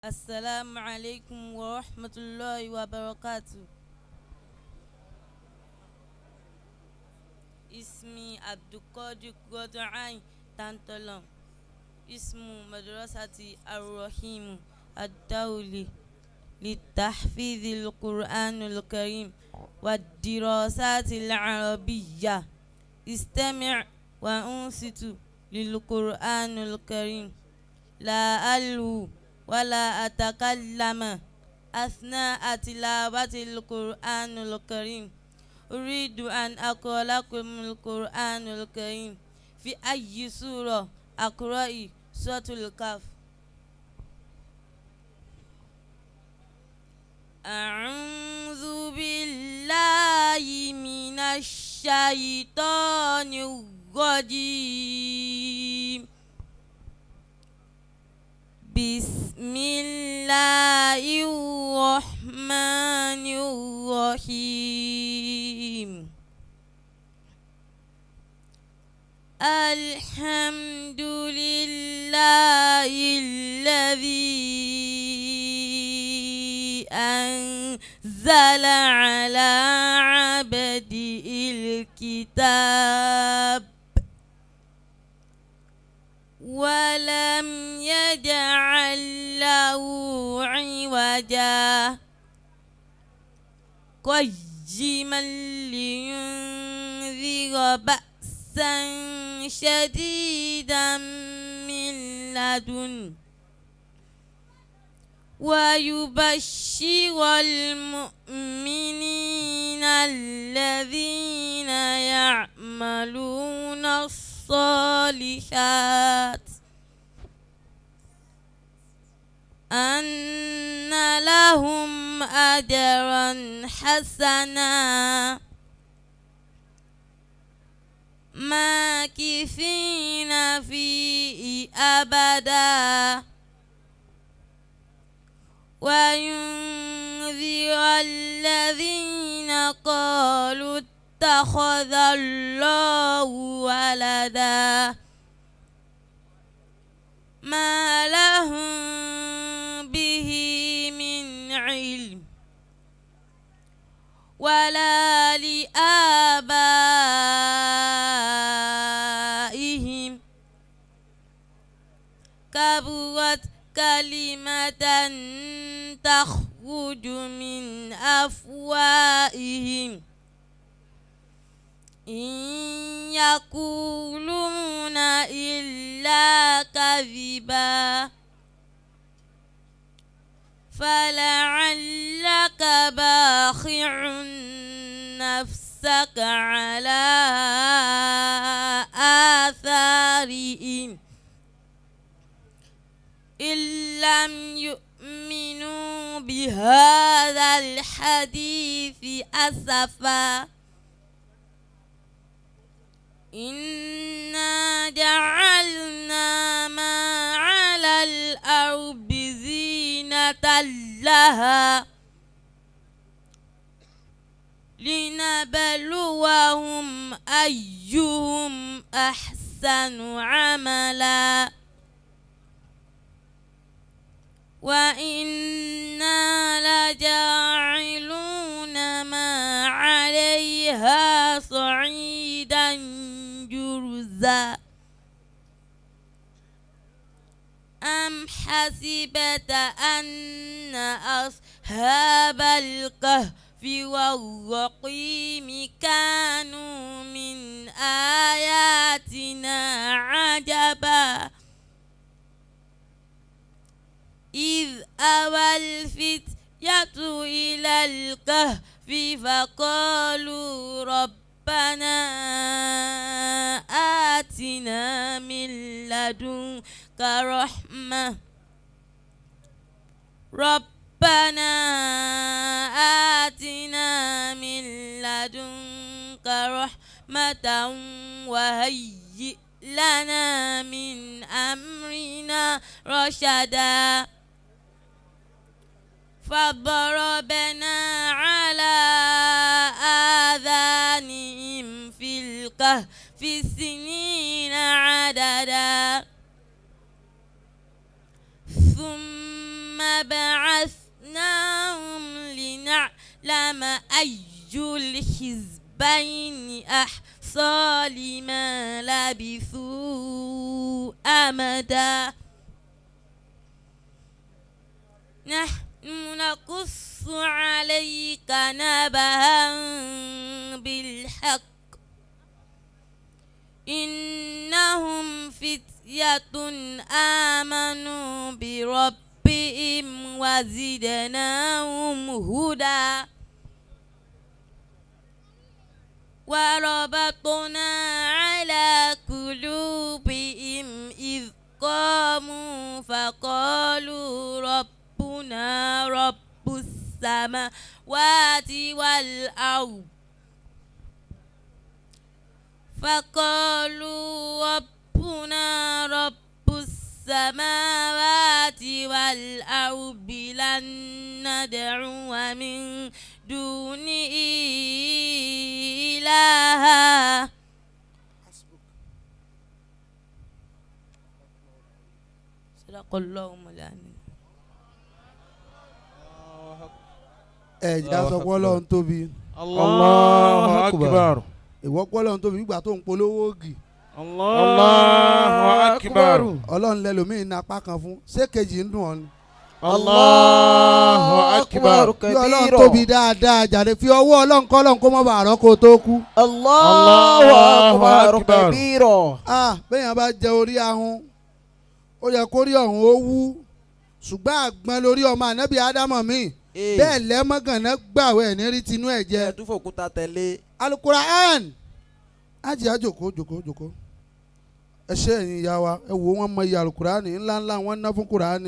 السلام عليكم ورحمة الله وبركاته. اسمي عبد القادر قدعان تانتولون. اسم مدرسة الرحيم الدولي لتحفيظ القرآن الكريم والدراسات العربية. استمع وأنصت للقرآن الكريم. لا ألو ولا أتكلم أثناء تلاوة القرآن الكريم. أريد أن أقرأ لكم القرآن الكريم. في أي سورة أقرأ؟ سورة الكهف. أعوذ بالله من الشيطان الرجيم. بسم الله الرحمن الرحيم. الحمد لله الذي أنزل على عبده الكتاب ولم يجعل له عوجا. قيما لينذر بأسا شديدا من لدنه ويبشر المؤمنين الذين يعملون الصالحات أن لهم أجرا حسنا ماكثين فيه أبدا. وينذر الذين قالوا اتخذ الله ولدا ما لهم به من علم ولا لآبائهم. كبرت كلمة تخرج من أفواههم إن يقولون إلا كذبا. فلعلك باخع نفسك على آثارهم إن لم يؤمنوا بهذا الحديث أسفا. إنا جعلنا ما على الأرض زينة لها لنبلوهم أيهم أحسن عملا. وإنا لجاعلون ما عليها صعيدا جرزا. أم حسبت أن أصحاب الكهف والرقيم كانوا من آياتنا عجبا. إذ أوى الفتية إلى الكهف فقالوا ربنا آتنا من لدنك رحمة. ربنا آتنا من لدنك رحمة وهيئ لنا من أمرنا رشدا. فضربنا على آذانهم في الكهف سنين عددا. ثم بعثناهم لنعلم أي الحزبين أحصى لما لبثوا أمدا نحن نقص عليك نبأهم بالحق إنهم فتية آمنوا بربهم وزدناهم هدى وربطنا على قلوبهم إذ قاموا فقالوا ربنا رب السماوات والأرض فقالوا ربنا رب السماوات والأرض لن ندعو من دونه إلها صدق الله العظيم. Ẹ jẹ́ sọ pé Ọlọ́run tóbi. Allahu akbar. Ìwọ pé Ọlọ́run tóbi nígbà tó ń polówó ògì. Allahu akbar. Ọlọ́run lẹ́lòmíín ní apá kan fún ṣé kejì ń dùn ọ́ ni. Allahu akbar. Bí Ọlọ́run tóbi dáadáa jàre fi ọwọ́ Ọlọ́run kọ́ Ọlọ́run kó mọ́ bàa rọ́ kó tó kú. Allahu akbar kabira. Ah, bẹ́ẹ̀ bá jẹ orí ahun ó yẹ kó rí ọ̀hún ó wú ṣùgbọ́n àgbọn lórí ọmọ ànábì ádámọ̀ mi bẹ́ẹ̀ lẹ́mọ̀gànná gbàwẹ̀ ní rí tinú ẹ̀ jẹ. Ẹ tún fòkúta tẹ̀lé. Alukura'an ajì àjòkó jòkó jòkó ẹ ṣe ẹ̀yin ìyá wa ẹ wò wọ́n mọ iye alukura'an ńlá ńlá wọ́n ná fún kura'an.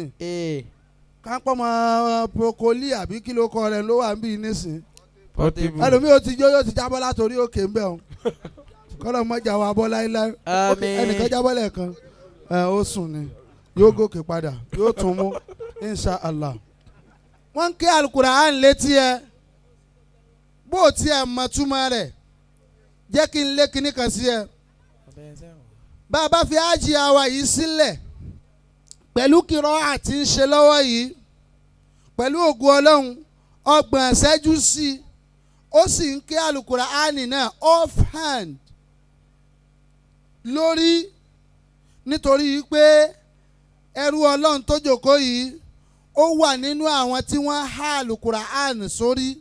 Kápọ̀ mọ́ brokoli àbí kí ló kọ rẹ̀ ló wà ń bí nísìn. Ẹlòmíì ó ti jó yóò ti jábọ́ látòrí òkè ń bẹ̀ ọ́n kọ́lọ́ mọ́jà wa bọ́ láéláé ẹnìkan jábọ́ lẹ́ẹ̀kan ó sùn ni yóò gòkè padà yóò tún mú insha Allah. Wọ́n ń ké alukura'an létí ẹ bó o tiẹ̀ mọ̀ túmọ̀ rẹ̀ jẹ́ kí n lé kinní kan sí ẹ. Bá a bá fi ájì àwa yìí sílẹ̀ pẹ̀lú kírọ́ àti ń ṣe lọ́wọ́ yìí pẹ̀lú ògùn Ọlọ́run 30 ìṣẹ́jú sí i ó sì ń ké alukura'an náà off hand lórí nítorí pé ẹrú Ọlọ́run tó jókòó yìí ó wà nínú àwọn tí wọ́n há alukura'an sórí.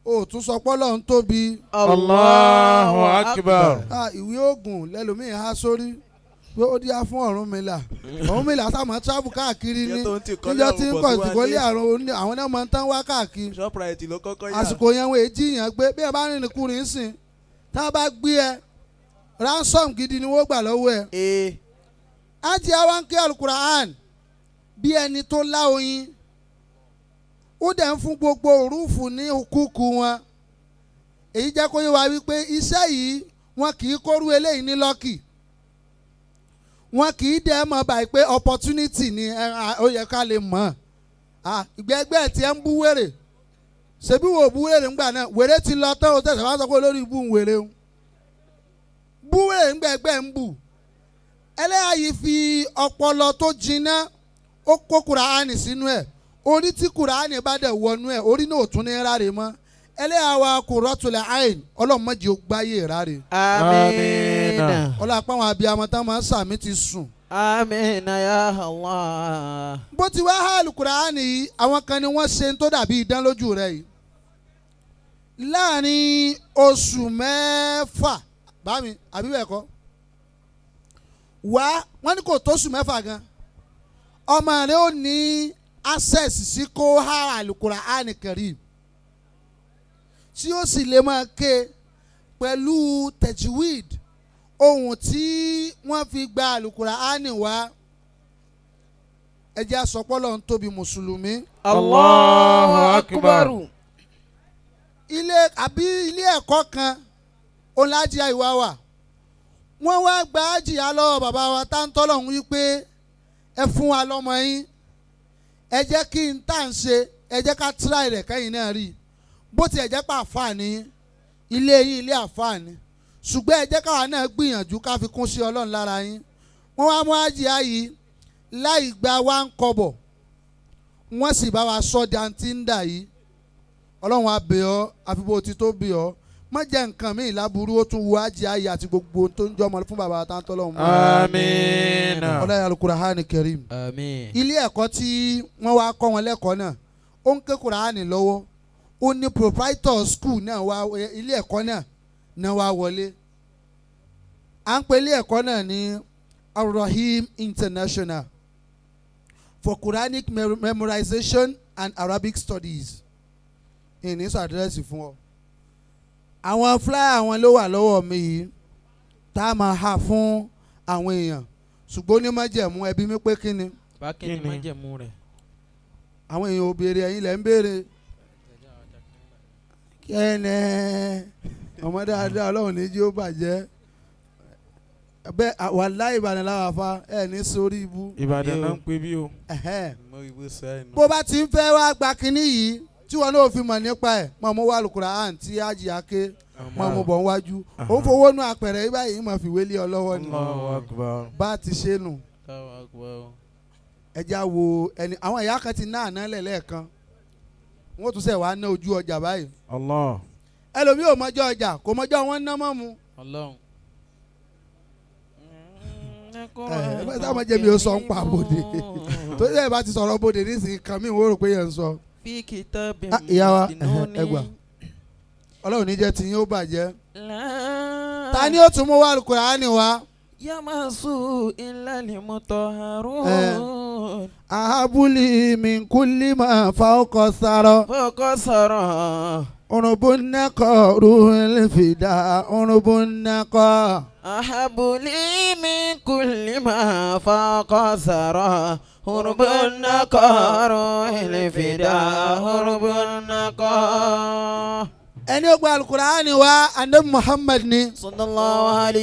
Ó tún sọ pé Ọlọ́run tóbi. Allahu akbar. Ìwé oògùn lẹ́lòmíì há sórí pé ó díá fún Ọ̀rúnmìlà. Ọ̀rúnmìlà táwọn travel káàkiri ní níjọ́ tí ń kọ̀ ìtìkọ́lé àrùn àwọn náà máa ń tán wá káàkiri. Àsìkò yẹn wọ́n èjì yẹn gbé bí ẹ bá rìnrìn kúrin sìn tá a bá gbé ẹ ransom gidi ni wọ́n gbà lọ́wọ́ ẹ. Ájì àwa ń ké alukura'an bí ẹni tó lá oyin ó dẹ̀ ń fún gbogbo òrùfù ní kúkú wọn. Èyí jẹ́ kó yé wa wípé iṣẹ́ yìí wọn kì í kóru eléyìí ní lọ́kì wọn kì í dẹ̀ mọ̀ báyìí pé opportunity ni ó yẹ ká lè mọ̀. Ìgbẹ́gbẹ́ tí ẹ ń bú wèrè ṣebí wo bú wèrè ńgbà náà wèrè ti lọ tán o tẹ̀sán wá sọ pé olórí ibú ń wèrè o bú wèrè ńgbẹ́gbẹ́ ń bù. Ẹlẹ́yà yìí fi ọpọlọ tó jiná ó kó Kùránì sínú ẹ̀ orí tí Kùránì bá dẹ̀ wọnú ẹ̀ orí náà ò tún ní ráre mọ́. Ẹlẹ́yà wa Qurratul Ain ọlọ́mọdé ó gbáyé ráre. Àmín. Ọlọ́pàá àwọn abiyamọ tán máa ń sàmì ti sùn. Àmín ya Allah. Bó ti wá hàlù Kùránì yìí àwọn kan ni wọ́n ṣe tó dàbí idán lójú rẹ̀ yìí. Láàrin oṣù 6 bá mi àbí bẹ́ẹ̀ kọ́ wá wọ́n ní kò tóṣù 6 gan ọmọ rẹ̀ ó ní access sí kó há Al-Qur'an Karim tí ó sì lè máa ké pẹ̀lú tajwid ohun tí wọ́n fi gba Al-Qur'an wá. Ẹ jẹ́ àsọpọ́lọ́ ń tóbi mùsùlùmí. Allahu akbar. Ilé àbí ilé ẹ̀kọ́ kan òun láti àìwá wà wọ́n wá gba àjìyà lọ́wọ́ bàbá wa táńtọ́lọ̀ ń wí pé ẹ fún wa lọ́mọ yín ẹ jẹ́ kí n tá à ń ṣe ẹ jẹ́ ká tíráì rẹ̀ kẹ́yìn náà rí i bó tiẹ̀ jẹ́ pé àfààní ilé yín ilé àfààní ṣùgbọ́n ẹ jẹ́ káwa náà gbìyànjú ká fi kún sí Ọlọ́run lára yín. Wọ́n wá mú àjìyà yìí láì gba 1 kọ́bọ̀ Wọ́n sì bá wa sọ dantí ń dà yìí. Ọlọ́run á bẹ̀ ọ́, àfi bó ti tó bẹ̀ ọ́. Má jẹ́ nǹkan míì láburú ó tún wu ájì ayé àti gbogbo ohun tó ń jọmọ fún bàbá táńtọ́lọ́hún. Àmín. Ọlọ́run Al-Qur'ani Karim. Àmín. Ilé ẹ̀kọ́ tí wọ́n wá kọ́ wọn lẹ́kọ̀ọ́ náà, ó ń ké Kùránì lọ́wọ́, ó ní proprietor school náà wá, ilé ẹ̀kọ́ náà náà wá wọlé. À ń pè ilé ẹ̀kọ́ náà ní Al-Rahim International for Quranic Memorization and Arabic Studies. Ìní sọ àdírẹ́sì fún ọ. Àwọn flyer àwọn ló wà lọ́wọ́ mi yìí tá a máa ha fún àwọn èèyàn, ṣùgbọ́n ní májẹ̀mú ẹbí mi pé kí ni? Bákẹ́ni. Kíni? Májẹ̀mú rẹ̀. Àwọn èèyàn ò béèrè, ẹ̀yin lẹ̀ ń béèrè. Kẹ́nẹ́ ọmọ dáadáa, Ọlọ́run ní jí ó bàjẹ́ bẹ́ẹ̀. Wàláhì, Ìbàdàn làwọn afa ẹ̀ ní sórí ibú. Ìbàdàn náà ń pè bí o. Ẹ̀hẹ́n. Bó bá ti ń fẹ́ wá gba kínní yìí tí wọn náà fi mọ̀ nípa ẹ̀, mọ̀ mú wà lùkùrà àǹtí àjìyàké, mọ̀ mú bọ̀ níwájú, òun fowó nú apẹ̀rẹ̀ yìí báyìí, mọ̀ fìwé lé ọ lọ́wọ́ ni. Allahu Akbar. Bá a ti ṣe nù. Ẹja wo ẹni àwọn ìyá kan ti ná àná lẹ̀ lẹ́ẹ̀kan, wọ́n tún sẹ̀ wá ná ojú ọjà báyìí. Allah. Ẹlòmíì ò mọjọ́ ọjà, kò mọjọ́ wọn ná mọ́ mu. Ọlọ́run. Ẹ ẹ sábà jẹ́ mi ò sọ ń pa bòde torí ẹ bá ti sọ̀rọ̀ bòde nísìnyí kan mi ò rò pé yẹn ń sọ. Fi kitabin Ah, ìyá wa, maknuni. ẹ gbà. Ọlọ́run ní jẹ́ tiyín ó bàjẹ́. La Ta ni ó tún mú wá Kùránì wá? yamassu illa al-mutahharun. Ahabuli min kulli ma fawqa sara. Fawqa sara. Urubunaka ruhul fida urubunaka. أحب لي من كل ما فاق ثرى هرب النقاء روح الفداء هرب النقاء. Ẹni ó gba Alukur'ani wá, anabi Muhammad ni. صلى الله عليه.